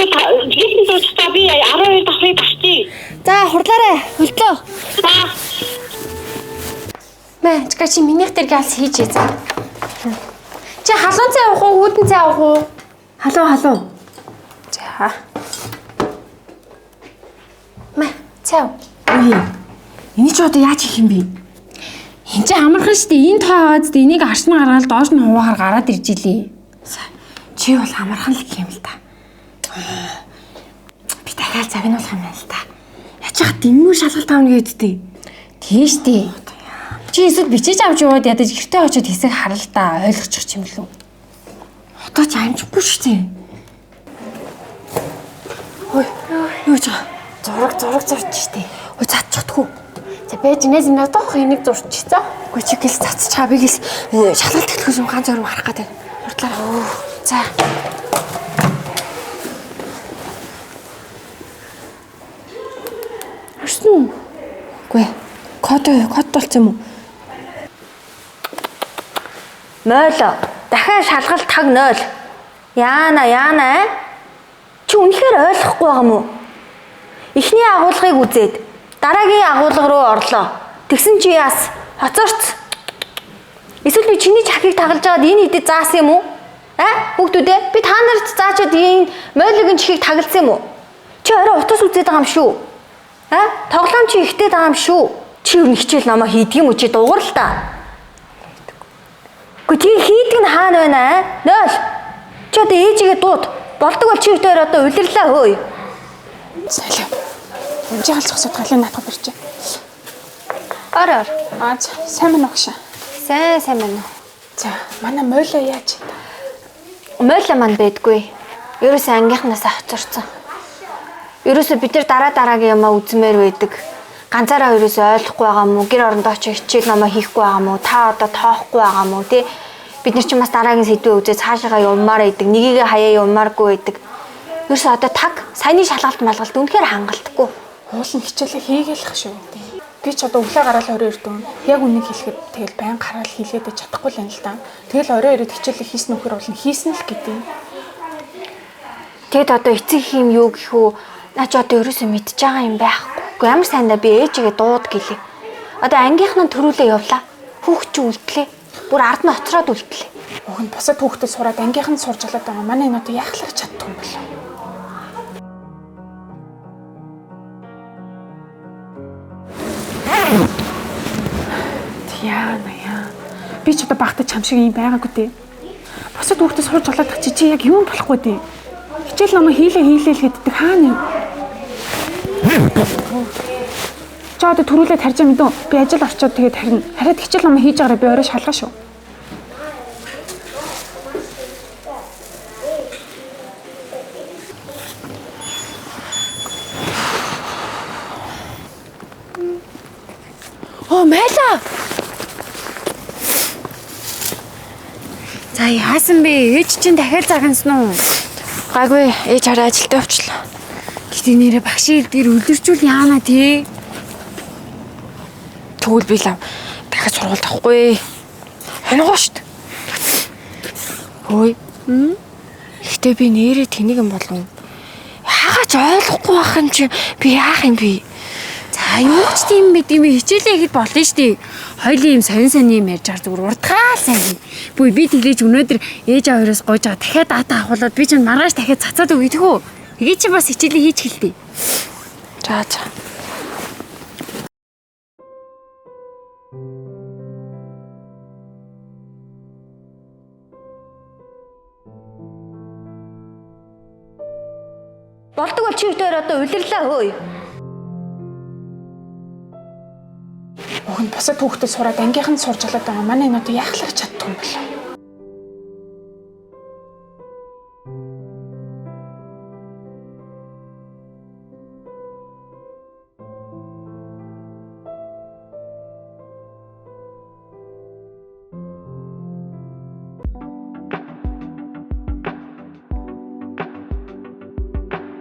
Хэлсэн дууцтай би 12 давхрыг давчий. За хурлаарай. Хөлтлөө. За. Мэ, чика чи минийх дээр галс хийж ээ за. Чи халуун цай авах уу, хүйтэн цай авах уу? Халуун халуун. За. Мэ, цай. ав. Үгүй. Эний чи одоо яаж хийх юм бэ? Энд чи амархан шүү дээ. Энэ тоо аваад дээ. Энийг аршин гаргаад доош нь хуваахаар гараад ирж илээ. Чи бол амархан л гэх юм л та. Би дахиад загнуулах юм байна л та. Яаж яхад дэммүү шалгалт авна гэдтэй. Тийм шүү дээ. Чи эсвэл бичиж авч яваад ядаж гэртээ очиод хэсэг харал та ойлгочих юм лүү. Одоо ч амжихгүй шүү дээ. Ой, юу ч байгаа. Зураг зураг зурч штэ. Ой, цацчихдаггүй. За байж нээс надад энийг зурчих за. Үгүй чи гэл цацчихаа би гэл шалгалт эхлэхээс өмнө ганц өрөм харах гэдэг. Хурдлаарай. За. Харсан уу? Үгүй. Код код болсон юм уу? Мойло. Дахиад шалгалт таг 0. Яана яана э? Чи үнэхээр ойлгохгүй байгаа юм уу? Эхний агуулгыг үзээд дараагийн агуулга руу орлоо. Тэгсэн чи яас? Хоцорц. Эсвэл би чиний чахыг тагалж байгаад энэ хэдэд заасан юм уу? А? Хүүхдүүдээ би та нарт заачаад энэ мойлогийн чихийг тагалсан юм уу? Чи орой утас үзээд байгаа юм шүү. А? Тоглоом чи ихтэй байгаа юм шүү. Чи юу нэг хичээл намаа хийдэг юм уу? Чи дугар л та. Гэхдээ тий хийдэг нь хаана байна аа? Нойл. Чи одоо ээжигээ дууд. Болдог бол чи өтөр одоо улирлаа хөөе. Салив. Амжи галзах судгалын наатах барьжээ. Ор ор. Аа за, сайн байна уу гшаа. Сайн сайн байна уу? За, манай мойлоо яаж вэ? Мойлоо маань байдгүй. Ерөөсөө ангийнхнаас хоцорсон. Ерөөсөө бид нар дараа дараагийн юмаа үзмээр байдаг. Ганцаараа ерөөсөө ойлгохгүй байгаа юм уу? Гэр орондоо чи хичээл номоо хийхгүй байгаа юм уу? Та одоо тоохгүй байгаа юм уу? Тэ? Бид нар чи бас дараагийн сэдвээ үзээ цаашаага явмаар байдаг. Нэгийгээ хаяа явмааргүй байдаг. Ерөөсөө одоо таг саяны шалгалт малгалт үнэхээр хангалтгүй. Уул нь хичээлээ хийгээл ах шүү. Би ч одоо өглөө гараал орой ирдэг. Яг үнийг хэлэхэд тэгэл байн гараал хийлгээд байж чадахгүй л юм л да. Тэгэл орой ирээд хичээлээ хийсэн үхээр уул нь хийсэн л гэдэг. Тэгэд одоо эцэг их юм юу гэх үү? Наа чи одоо ерөөсөө мэдж байгаа юм байхгүй. Үгүй ямар сайндаа би ээжигээ дууд гэлээ. Одоо ангийнх нь төрүүлээ явлаа. Хүүхд чи үлдлээ. Бүр ард нь оцроод үлдлээ. Уг нь бусад хүүхдэд сураад ангийнх нь сурж алаад байгаа. Манай энэ одоо яахлаар чаддаг юм болов. Яана яа. Би ч одоо багтаа чам шиг юм байгаагүй дээ. Бусад хүүхдэд сурж болоод чи чи яг юм болохгүй дээ. Хичээл номоо хийлээ хийлээ л гэддэг хаана юм? Чи одоо төрүүлээ тарьж мэдэн би ажил орчоод тэгээд харина. Хараад хичээл номоо хийж байгаараа би орой шалгаа шүү. Оо, майла. За яасан бэ? Ээж чинь дахиад загнасан уу? Гайгүй, ээж хараа ажилдаа явчлаа. Гэтэ нэрэ багшийн дээр үлэрчүүл яана тий. Тэгвэл би лав дахиад сургуульд авахгүй. Хоногоо шүү дээ. Хөөе. Гэхдээ би нэрээ тэнийг юм болов. Хаагаач ойлгохгүй байх юм чи би яах юм бэ? За юу ч тийм мэд юм хичээлээ ихэд болно шүү дээ. Хоёлын юм сонин сонин юм ярьж байгаа зүгээр урдгаал сайн юм. Бүү би тэглэж өнөөдөр ээж аваа хоёроос гойж байгаа дахиад дата авахулаад би чинь маргааш дахиад цацаад өгье тэхүү. Тэгээ чи бас хичээлээ хийж гэлтэй. За за. Болдог бол чи өтөр одоо улирлаа хөөе. Уг нь бусад хүүхдэд сураад ангийнх нь сурж алаад байгаа. Манай энэ одоо яахлаар чаддаг юм болов.